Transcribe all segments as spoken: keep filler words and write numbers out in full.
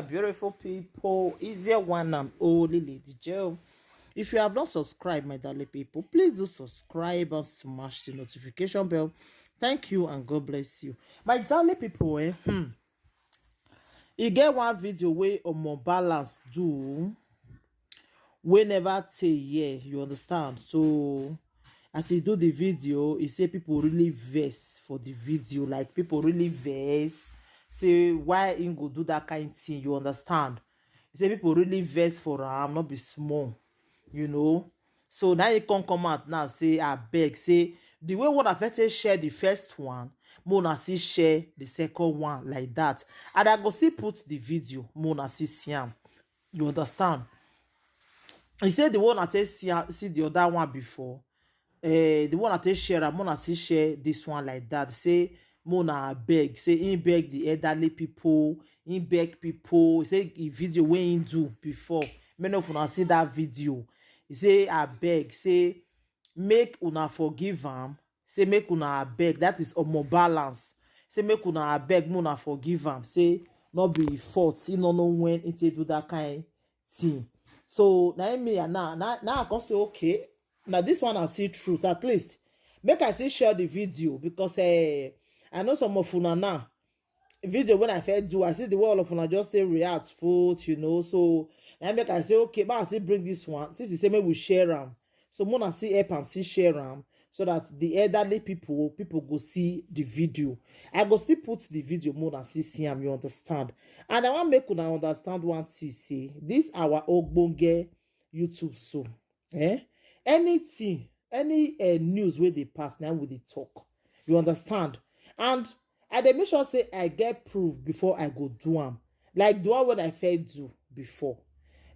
Beautiful people, is there one and only Lady Joe? If you have not subscribed, my darling people, please do subscribe and smash the notification bell. Thank you and God bless you. My darling people, eh, hmm, e get one video wey Omo Balance do wey never tey here, you understand? So as he do the video, he say people really vex for the video, like people really vex, say why he go do that kind thing, you understand? He say people really vex for am, not be small, you know. So now he come come out now say, "I beg," say the way one affected share the first one, Mona see share the second one like that. And I go see put the video, Mona see see am. You understand? He said the one I tell see, see the other one before. Uh, the one I tell share, Mona see share this one like that. Say Mona beg, say he beg the elderly people, he beg people. He say the video when he do before. Many of una see that video. He say, "I beg," say make una forgive am, say make una abeg, that is Omo Balance, say make una abeg, make una forgive am, say no be him fault, he no know when he take do that kind thing. So now me and now, now, now I can say, okay, now this one I see truth at least. Make I see share the video because uh, I know some of una now video when I first do, I see the way all of una just stay react put, you know. So I make I say, okay, but I see bring this one. Since he say make we share am, so Mona see help am see share am so that the elderly people people go see the video. I go still put the video, Mona see see am, you understand? And I want make una understand one thing, say this our ogbonge YouTube so, eh? Anything, any uh, news where they pass now with the talk, you understand? And I dey make sure say I get proof before I go do am. Like the one when I first do before,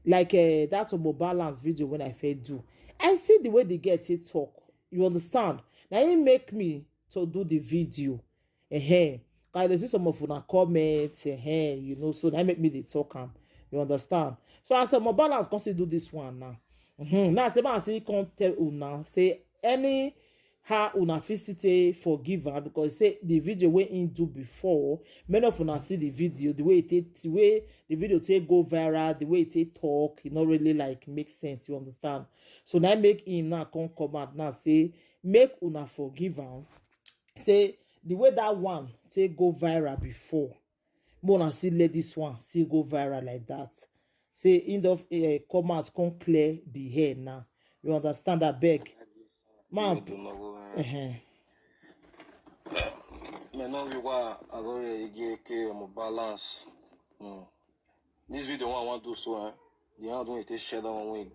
like uh, that Omo Balance video when I first do. I see the way they get it talk. You understand? Now he make me to do the video. Eh, I dey see some of una comment, eh, you know, so that make me dey talk am. You understand? So as Omo Balance come see do this one now. Mm-hmm. Now I say, man, say come tell una say any how una fit still take forgive am, because say the video wey he do before, many of una see the video, the way he take, the way the video take go viral, the way he take talk, e no really like make sense, you understand? So now make him now come come out now say make una forgive am, say the way that one take go viral before, make una still let this one still go viral like that. Say he don uh, come out come clear the air now. You understand? Abeg, man. Uh-huh. Me no be wa agore igi eke Omo Balance. Hmm. This video one I want to so, eh? The hand wey take share that one wey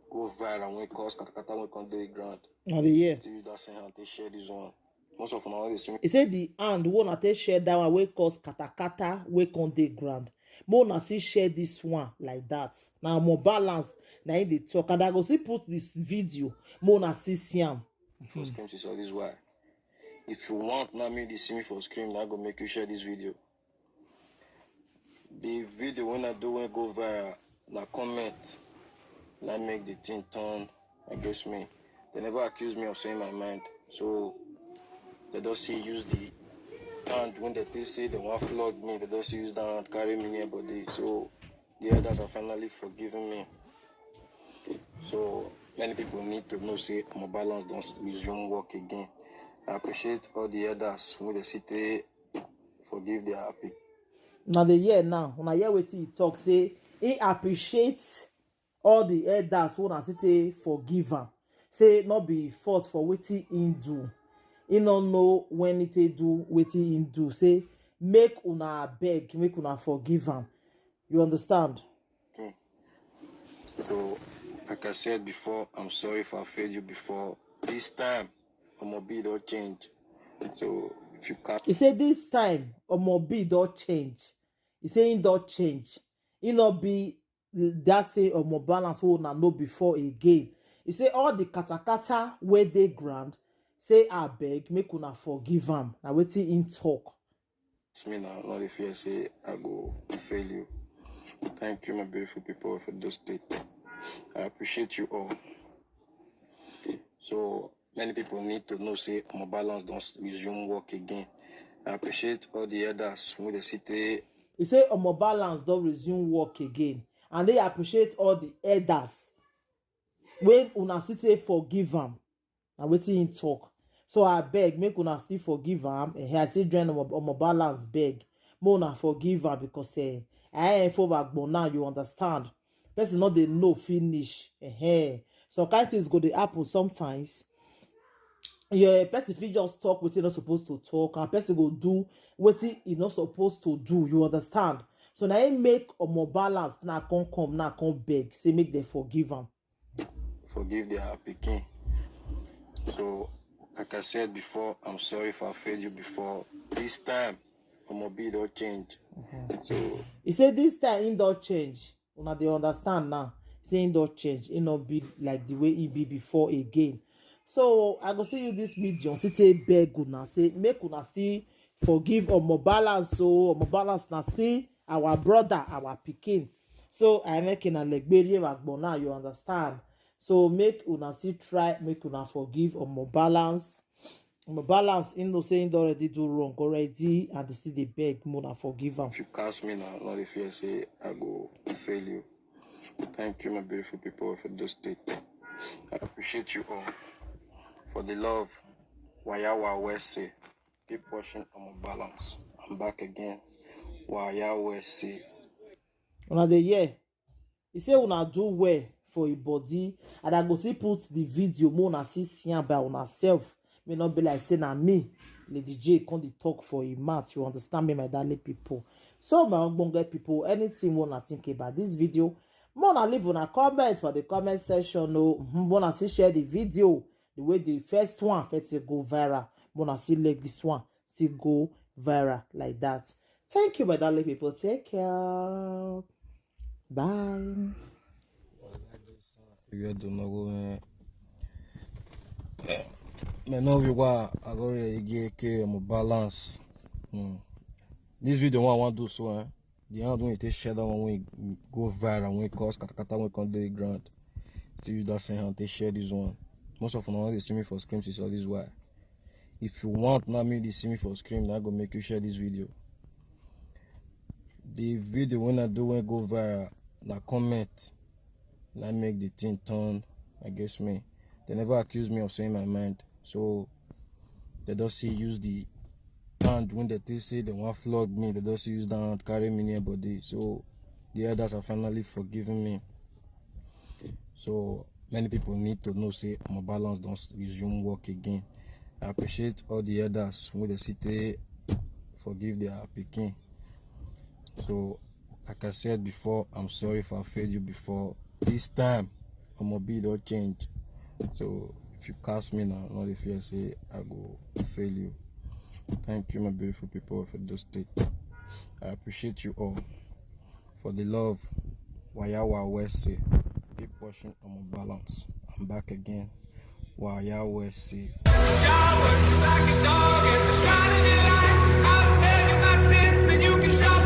go viral, wey cause katakata wey come dey ground. Na the year. Still use that same hand take share this one. Most of una wey dey see me. He say the hand wey una take share that one wey cause katakata wey come dey ground. Make una still share this one like that. Na Omo Balance na him dey talk, and I go still put this video. Make una still see am. For screen, see, so this why. If you want now me dey see me for screen, I go make you share this video. The video when I do when go viral, na comment, na make the thing turn against me. They never accuse me of saying my mind, so they don't see use the hand when they think say they want flog me. They don't see use that hand carry me near body. So the elders are finally forgiving me. So many people need to know say Omo Balance don resume work again. I appreciate all the elders when they sit there forgive their happy. Na the year now, una hear wetin he talk, say he appreciate all the elders wey una still take forgive am. Say no be fault for wetin he do. He no know when he take do wetin he do. Say make una abeg, make una forgive am. You understand? Okay. So, like I said before, I'm sorry if I failed you before. This time, Omo B don change. So if you can't. He say this time Omo B don change. He say he don change. He no be that same Omo Balance wey una know before again. He say all the katakata wey dey ground, say abeg make una forgive am. Na wetin he talk. It's me now, not if you say I go fail you. Thank you, my beautiful people of Edo State. I appreciate you all. So many people need to know say Omo Balance don resume work again. I appreciate all the elders wey dey sit there He say Omo Balance don resume work again, and they appreciate all the elders wey una still take forgive am. Na wetin he talk. So I beg, make una still forgive am. Eh, I still join Omo, Omo Balance beg. Make una forgive am because, eh, I ain't for backbone now, you understand. Person no dey know finish. Eh, some kind things go dey happen sometimes. Yeah, person fit just talk wetin he not supposed to talk, and person go do wetin he not supposed to do. You understand? So now he make Omo Balance now come come now come beg, say make they forgive am. Forgive their pikin. So, like I said before, I'm sorry if I failed you before. This time, Omo B don change. So, He say this time he don change. Una dey understand now. Say he don change. He no be like the way he be before again. So I go see you this medium. Still take beg una. Say make una still forgive Omo Balance. So Omo Balance na still our brother, our pikin. So I make una legberi backbone now. You understand? So make una still try, make una forgive Omo Balance. Omo Balance, he know say he don already do wrong already, and he still dey beg, make una forgive am. If you cast me now, not if you say I go fail you. Thank you, my beautiful people of Edo State. I appreciate you all for the love. Wayawa Wese. Keep watching Omo Balance. I'm back again. Waya Wese. Una dey hear? He say una do well for him body, and I go still put the video, make una see see am by una self. May not be like say na me, Lady J, come dey talk for him mouth. You understand me, my darling people? So my ogbonge people, anything wey una think about this video, make una leave una comment for the comment section. No, make una still share the video the way the first one first go viral. Make una still let this one still go viral like that. Thank you, my darling people. Take care. Bye. You do not go, man. Man, no, you are. I go here, Omo Balance. Hmm. This video, one I want to do so, eh? The hand when you take share that one, when you go viral, when you cause katakata, when you come to the ground. Still use that same hand, take share this one. Most of you know they see me for screen, so this why. If you want, now me they see me for screen, now go make you share this video. The video when I do when go viral, na comment, na make the thing turn against me. They never accuse me of saying my mind, so they don't see use the hand when they take say they want flog me. They don't see use that hand carry me near body. So the elders are finally forgiving me. So many people need to know say Omo Balance don resume work again. I appreciate all the elders when they sit there forgive their pikin. So, like I said before, I'm sorry if I failed you before. This time, Omo B don change. So if you cast me now, not if you say I go fail you. Thank you, my beautiful people of Edo State. I appreciate you all for the love. Wayawa Wese. Keep watching Omo Balance. I'm back again. Waya Wese. Shower you like a dog at the shrine of your life. I'll tell you my sins and you can sharpen